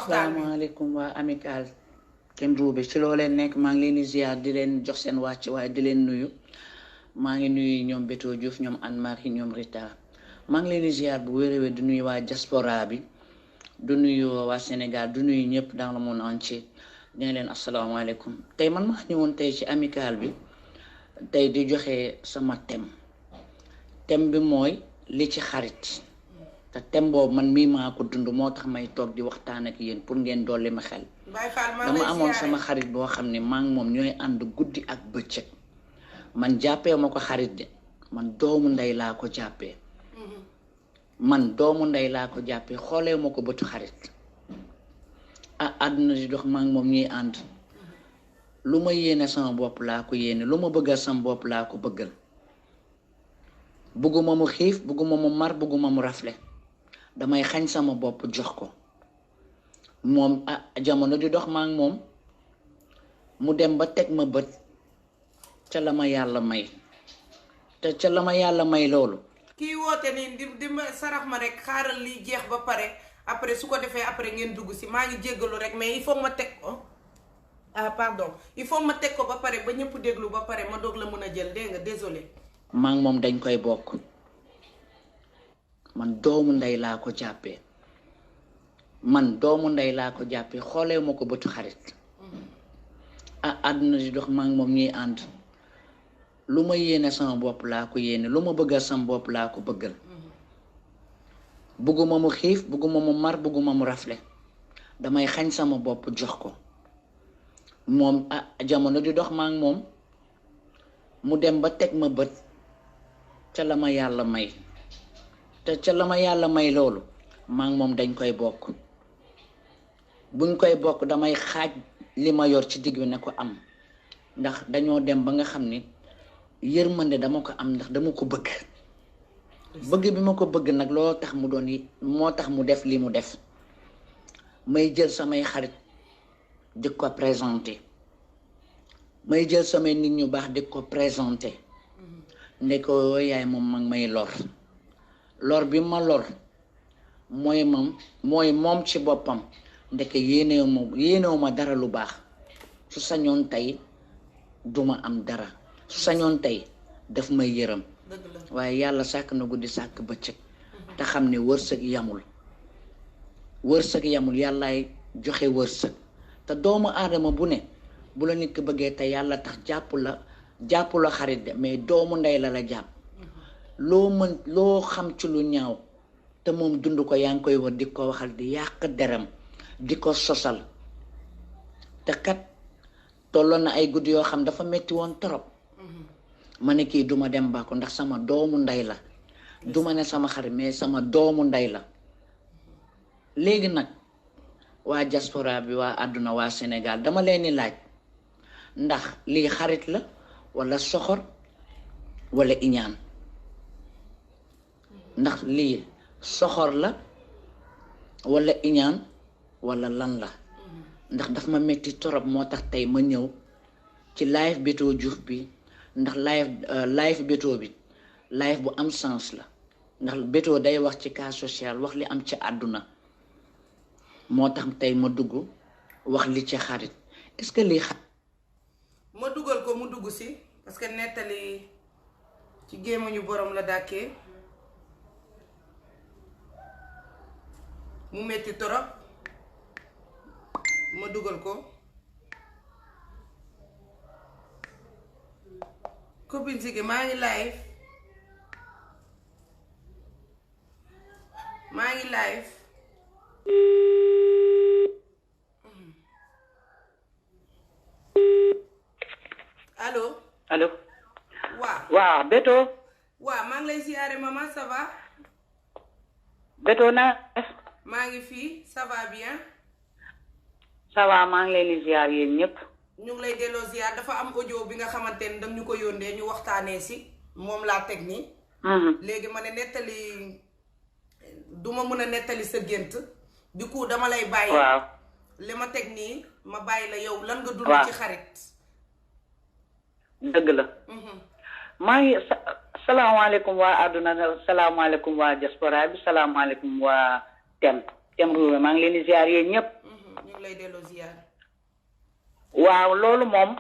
waxtaan wi asalaamaaleykum waa amical Ken Roube ci loo leen nekk maa ngi leen di ziar di leen jox seen wàcc waaye di leen nuyu maa ngi nuyu ñoom Beto Diouf ñoom Anne Marie ñoom Rita maa ngi leen di ziar bu wér-wér di nuyu waa diaspora bi du nuyu waa Sénégal du nuyu ñëpp dans le monde entier di nga leen asalaamaaleykum tey man maa ñëwoon tey ci amical bi tey di joxe sama thème bi mooy li ci xarit te thème boobu man mii maa ko dund moo tax may toog di waxtaan ak yéen pour ngeen dolli ma xel dama amoon sama xarit boo xam ne maa ngi moom ñooy ànd guddi ak bëccëg man jàppee ma ko xarit de man doomu ndey laa ko jàppee xoolee ma ko bëtu xarit àdduna di dox maa ngi moom ñuy ànd lu ma yéene sama bopp laa ko yéene lu ma bëggal sama bopp laa ko bëggal bëgguma mu xiif bëgguma mu mar bëgguma mu rafle damay xañ sama bopp jox ko moom jamono di dox maa ngi moom mu dem ba teg ma bët ca la ma yàlla may te ca la ma yàlla may loolu kii woote nii di ma sarax ma rek xaaral lii jeex ba pare après su ko defee après ngeen dugg si maa ngi jéggalu rek mais il faut ma teg ko pardon il faut ma teg ko ba pare ba ñëpp déglu ba pare ma doog la mën a jël dégg nga désolé maa ngi moom dañ koy bokk man doomu ndey laa ko jàppee xoolee ma ko bëtu xarit àdduna di dox maa ngi moom ñuy ànd lu ma yéene sama bopp laa ko yéene lu ma bëggal sama bopp laa ko bëggal bëgguma mu xiif bëgguma mu mar bëgguma mu rafle damay xañ sama bopp jox ko moom jamono di dox maa ngi moom mu dem ba teg ma bët ca la ma yàlla may te ca la ma yàlla may loolu maa ngi moom dañ koy bokk buñ koy bokk damay xaaj li ma yor ci digg bi ne ko am ndax dañoo dem ba nga xam ni yërmande dama ko am ndax dama ko bëgg bi ma ko bëgg nag loo tax mu doon yi moo tax mu def li mu def may jël samay xarit di ko présenté may jël samay nit ñu baax di ko présenté ne ko yaay moom mag may lor bi ma lor mooy moom ci boppam ndeke yéenewu ma dara lu baax su sañoon tey duma am dara su sañoon tey daf may yërëm waaye yàlla sàkk na guddi sàkk bëccëg te xam ne wërsëg yamul yàllaay joxe wërsëg te doomu aadama bu ne bu la nit ki bëggee te yàlla tax jàpp la xarit de mais doomu ndey la jàpp loo xam ci lu ñaaw te moom dund ko yaa ngi koy war di ko waxal di yàq deram di ko sosal te kat tolloon na ay guddi yoo xam dafa metti woon torop ma ne kii duma dem ba ko ndax sama doomu ndey la duma ne sama xarit mais sama doomu ndey la léegi nag waa diaspora bi waa àdduna waa Sénégal dama leen di laaj ndax lii xarit la walla soxor walla iñaan ndax lii soxor la walla iñaan walla lan la ndax daf ma metti torop moo tax tey ma ñëw ci live Beto Diouf bi ndax live Beto bi live bu am sens la ndax Beto day wax ci cas social wax li am ci àdduna moo tax tey ma dugg wax li ci xarit est-ce que lii ma dugal ko mu dugg si parce que nettali ci gémmiñu borom la dàkkee mu metti torop ma dugal ko copine si maa ngi live allo waaw Beto maa ngi lay siyaare maman ça va Beto na maa ngi fii ça va bien ça va maa ngi leen di ziar yéen ñëpp ñu ngi lay delloo ziar dafa am audio bi nga xamante ne dam ñu ko yónnee ñu waxtaanee si moom laa teg nii léegi ma ne nettali duma mën a nettali sa gént du coup dama lay bàyyi waaw li ma teg nii ma bàyyi la yow lan nga dund ci xarit dëgg la maa ngi salaamaaleykum waa àdduna salaamaaleykum waa diaspora bi salaamaaleykum waa Ken Roube maa ngi leen di ziar yéen ñëpp ñu ngi lay delloo ziar. waaw loolu moom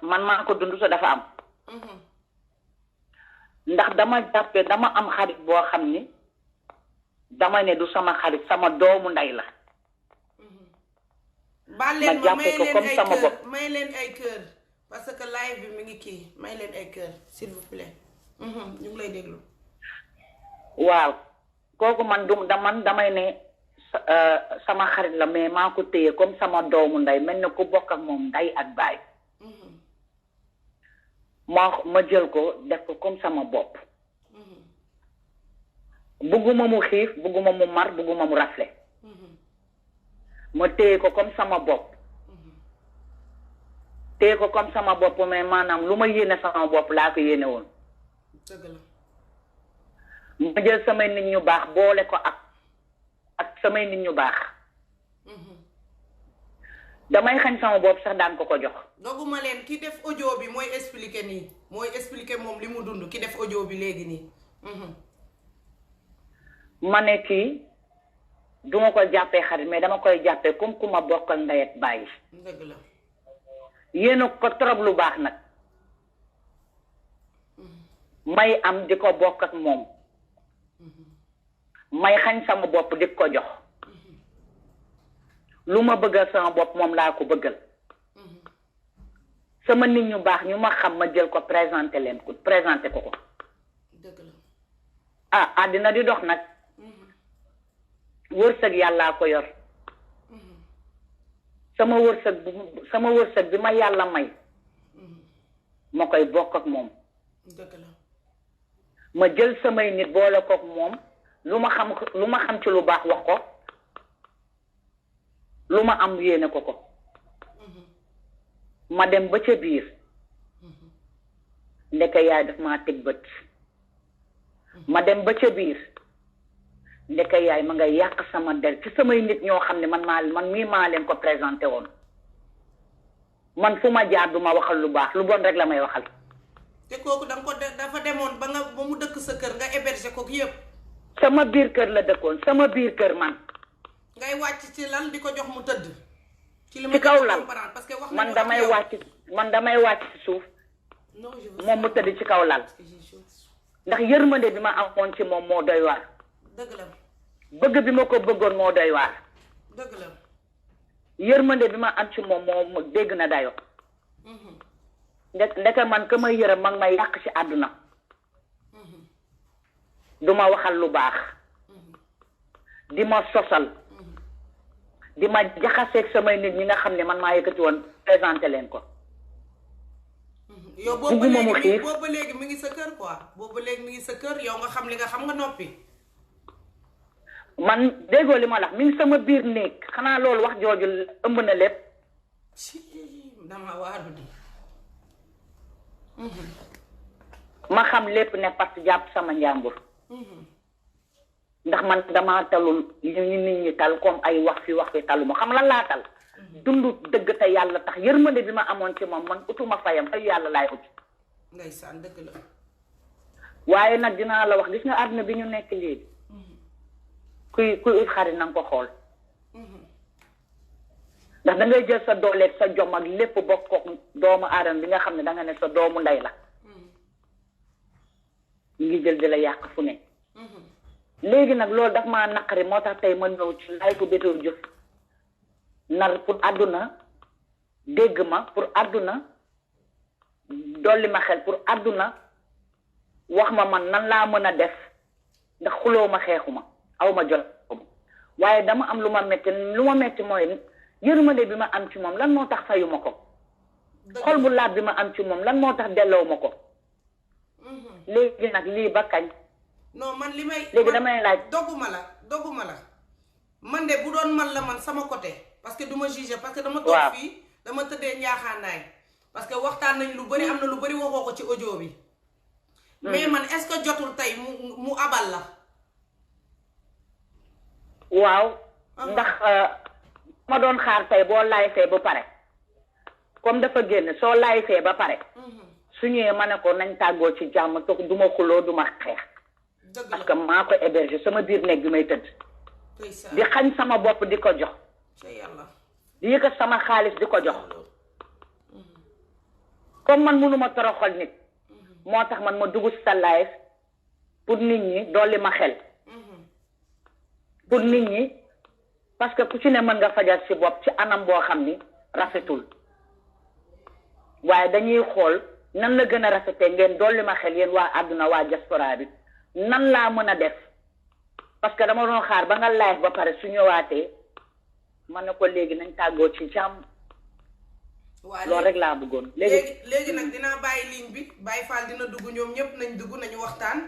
man maa ko dund sa dafa am. ndax dama jàppe dama am xarit boo xam ni dama ne du sama xarit sama doomu ndey la. baal leen ma jàppe ko comme sama bopp may leen ay kër parce que live bi mi ngi kii may leen ay kër s'il vous plaît. ñu ngi lay déglu. waaw kooku man damay ne sama xarit la mais maa ko téye comme sama doomu ndey mel na ku bokk ak moom ndey ak baay. ma jël ko def ko comme sama bopp. bugguma mu xiif bugguma mu mar bugguma mu rafle. ma téye ko comme sama bopp. téye ko comme sama bopp mais maanaam lu ma yéene sama bopp laa ko yéene woon. dëgg la. ma jël samay nit ñu baax boole ko ak samay nit ñu baax. damay xañ sama bopp sax daan ko jox. doguma leen ki def audio bi mooy expliquer nii mooy expliquer moom li mu dund ki def audio bi léegi nii. ma ne kii duma ko jàppee xarit mais dama koy jàppee comme ku ma bokkal ndey ak bàyyi. dëgg la. yéena ko trop lu baax nag. may am di ko bokk ak moom. may xañ sama bopp di ko jox. lu ma bëggal sama bopp moom laa ko bëggal. sama nit ñu baax ñu ma xam ma jël ko présenté ko ko. dëgg la. ah àddina di dox nag. wërsëg yàllaa ko yor. sama wërsëg bi ma yàlla may. ma koy bokk ak moom. dëgg la. ma jël samay nit boole kook moom lu ma xam ci lu baax wax ko. lu ma am yéene ko. ma dem ba ca biir. ndeke yaay daf maa teg bët. ma dem ba ca biir. ndeke yaay ma nga yàq sama der ci samay nit ñoo xam ne man mii maa leen ko présenté woon. man fu ma jaar du ma waxal lu baax lu bon rek la may waxal. te kooku dafa demoon ba mu dëkk sa kër nga héberger ko yëpp. sama biir kër la dëkkoon sama biir kër man. ngay wàcc ci lal di ko jox mu tëdd. ci kaw lal parce que wax man damay wàcc ci suuf. moom mu tëdd ci kaw lal. ndax yërmande bi ma amoon ci moom moo doy waar. dëgg la. bëgg bi ma ko bëggoon moo doy waar. dëgg la. yërmande bi ma am ci moom moo dégg na dayo. ndeke man ka may yërëm mag may yàq ci àdduna. du ma waxal lu baax. di ma sosal. di ma jaxaseeg samay nit ñi nga xam ne man maa yëkkati woon présenté leen ko. yow boobu ba léegi mi ngi sa kër quoi boobu ba léegi mi ngi sa kër yow nga xam li nga xam nga noppi. man déggoo li ma la mi ngi sama biir néeg xanaa loolu wax jooju ëmb na lépp. dama waaru di. ma xam lépp ne parce que jàpp sama njàmbur. ndax man damaa talul ñu nit ñi tal comme ay wax fi talu ma xam lan laa tal. dund dëgg te yàlla tax yërmande bi ma amoon ci moom man utuma fayam fay yàlla laay ut. ndeysaan dëgg la. waaye nag dinaa la wax gis nga àdduna bi ñu nekk léegi. kuy ut xarit na nga ko xool. ndax da ngay jël sa dooleeg sa jom ak lépp bokk ko doomu aadama bi nga xam ne da nga ne sa doomu ndey la. ñu ngi jël di la yàq fu ne. léegi nag loolu daf maa naqari moo tax tey ma ñëw ci lay ko Béthio Diouf nar pour àdduna dégg ma pour àdduna dolli ma xel pour àdduna wax ma man nan laa mën a def ndax xuloo ma xeexu ma aw ma jot waaye dama am lu ma metti mooy yërmande bi ma am ci moom lan moo tax fayu ma ko xol bu laab bi ma am ci moom lan moo tax delloo ma ko léegi nag lii ba kañ. non man li may léegi damay laaj dogguma la man de bu doon man la man sama côté parce que du ma juger parce que dama toog fii dama tëddee njaaxaanaay parce que waxtaan nañ lu bari am na lu bari waxoo ko ci audio bi mais man est-ce que jotul tey mu abal la waaw ndax ma doon xaar tey boo laayfee ba pare comme dafa génn soo laayfee ba pare su ñëwee ma ne ko nañ tàggoo ci jàmm toog du ma xuloo du ma xeex parce que maa ko héberger sama biir néeg bi may tëdd di xañ sama bopp di ko jox ca yàlla. di yëkkat sama xaalis di ko jox comme man mënuma toroxal nit moo tax man ma dugg sa live pour nit ñi dolli ma xel pour nit ñi parce que ku ci ne mën nga fajal ci bopp ci anam boo xam ni rafetul waaye dañuy xool nan la gën a rafetee ngeen dolli ma xel yéen waa àdduna waa diaspora bi nan laa mën a def parce que dama doon xaar ba nga live ba pare su ñëwaatee man na ko léegi nañ tàggoo ci jàmm. waaw loolu rek laa bëggoon. léegi nag dinaa bàyyi ligne bi Baye Fall dina dugg ñoom ñëpp nañ dugg nañu waxtaan.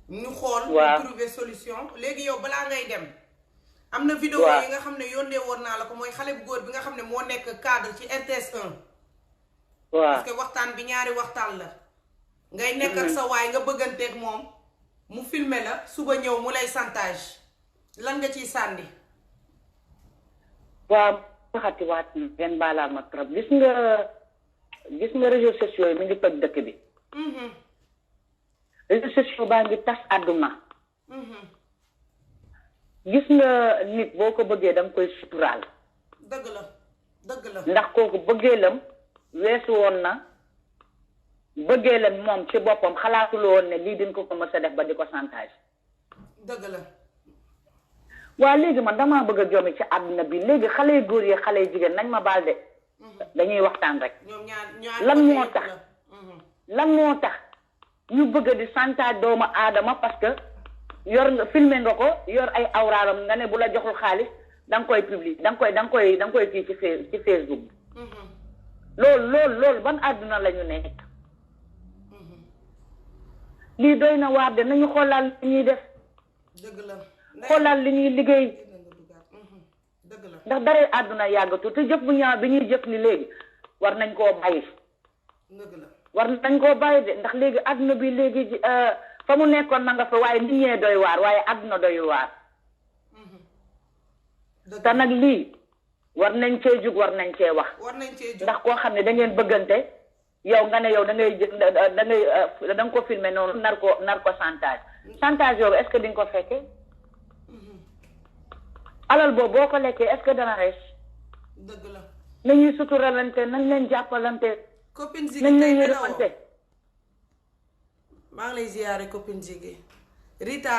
ñu xool. waaw ñu trouver solution. léegi yow balaa ngay dem. am na vidéo yi nga xam ne yónnee woon naa la ko mooy xale bu góor bi nga xam ne moo nekk cadre ci RTS 1. waaw parce que waxtaan bi ñaari waxtaan la. ngay nekk ak sa waay nga bëgganteeg moom. mu filmer la suba ñëw mu lay chantage lan nga ciy sànni. waaw waxati waat ngeen baalaal ma trop gis nga réseaux sociaux yi mi ngi toj dëkk bi. réseaux sociaux baa ngi tas àdduna. gis nga nit boo ko bëggee da nga koy suturaal. dëgg la dëgg la. ndax kooku bëggeelam weesu woon na bëggeelam moom ci boppam xalaatul woon ne lii din ko mës a def ba di ko chantage. dëgg la. waa léegi man damaa bëgg a jomi ci àdduna bi léegi xale yu góor yi xale yu jigéen nañ ma baal de. dañuy waxtaan rek. lan moo tax ñu bëgg di chantage doomu aadama parce que yor nga filmé nga ko yor ay awraaram nga ne bu la joxul xaalis da nga koy publier da nga koy kii ci Facebook bi. loolu ban àdduna la ñu nekk. lii doy na waar de nañu xoolal li ñuy def. dëgg la. xoolal li ñuy liggéey. dëgg la. ndax dara àdduna yàggatu te jëf bu ñaaw bi ñuy jëf ni léegi war nañ koo bàyyi. dëgg la. war nañ koo bàyyi de ndax léegi àdduna bi léegi fa mu nekkoon na nga fa waaye nit ñee doy waar waaye àdduna doy waar. te nag lii war nañ cee jug war nañ cee wax. war nañ cee jug ndax koo xam ne da ngeen bëggante yow nga ne yow da nga ko filmer noonu nar ko chantage. chantage yooyu est-ce que di nga ko fekkee. alal boobu boo ko lekkee est-ce que dana rees. dëgg la. nañuy suturalante nañ leen jàppalante. copine Ziggy nañ leen yërëmante. maa ngi lay ziyaare copine Ziggy. Rita.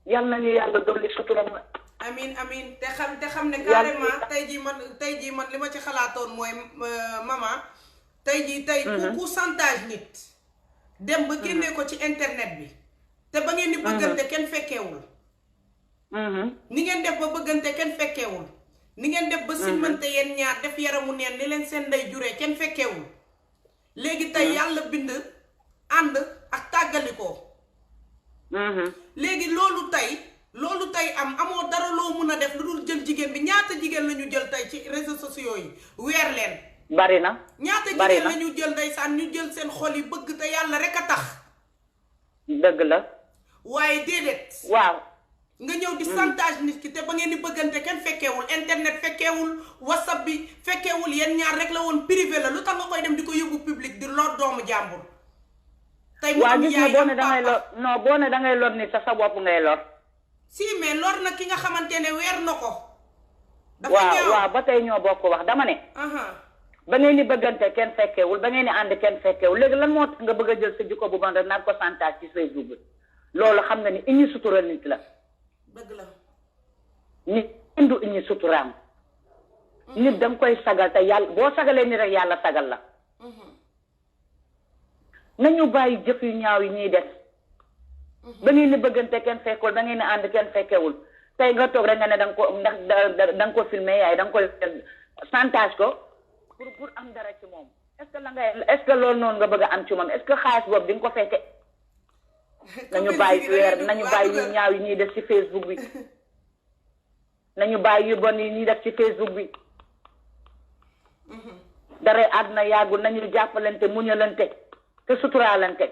yal nañu yàlla dolli suturam. amiin te xam ne carrément tey jii man li ma ci xalaatoon mooy maman tey jii ku chantage nit dem ba génnee ko ci internet bi te ba ngeen di bëggante kenn fekkeewul ni ngeen def ba bëggante kenn fekkeewul ni ngeen def ba simmante yeen ñaar def yaramu neen ni leen seen ndey juree kenn fekkeewul léegi tey yàlla bind ànd ak tàggalikoo léegi loolu tey amoo dara loo mun a def lu dul jël jigéen bi ñaata jigéen la ñu jël tey ci réseaux sociaux yi weer leen. bari na ñaata jigéen la ñu jël ndeysaan ñu jël seen xol yi bëgg te yàlla rek a tax. dëgg la. waaye déedéet. waaw. nga ñëw di chantage nit ki te ba ngeen di bëggante kenn fekkeewul internet fekkeewul whatsapp bi fekkeewul yéen ñaar rek la woon privé la lu tax nga koy dem di ko yóbbu public di lor doomu jàmbur. tey mu am yaay boo ne dangay lor non boo ne dangay lor nit sa bopp ngay lor. si mais lor na ki nga xamante ne weer na ko. dafa ñaaw waaw ba tey ñoo bokk wax dama ne. ba ngeen di bëggante kenn fekkewul ba ngeen di ànd kenn fekkewul léegi lan moo tax nga bëgg a jël sa jikko bu bon rek naan ko chantage ci Facebook bi loolu xam nga ni iñu sutural nit la. dëgg la. nit kenn du iñu suturaam. nit da nga koy sagal te yàlla boo sagalee ni rek yàlla sagal la. nañu bàyyi jëf yu ñaaw yi ñuy def. ba ngeen di bëggante kenn fekkewul ba ngeen di ànd kenn fekkewul tey nga toog rek nga ne da nga ko ndax da nga ko filmé yaay da nga koy chantage ko pour am dara ci moom est-ce que loolu noonu nga bëgg a am ci moom est-ce que xaalis boobu di nga ko fekke. nañu bàyyi nañu bàyyi yu ñaaw yi ñuy def ci Facebook bi nañu bàyyi yu bon yi ñuy def ci Facebook bi dara àdduna yàggul nañu jàppalante muñalante te suturaalante.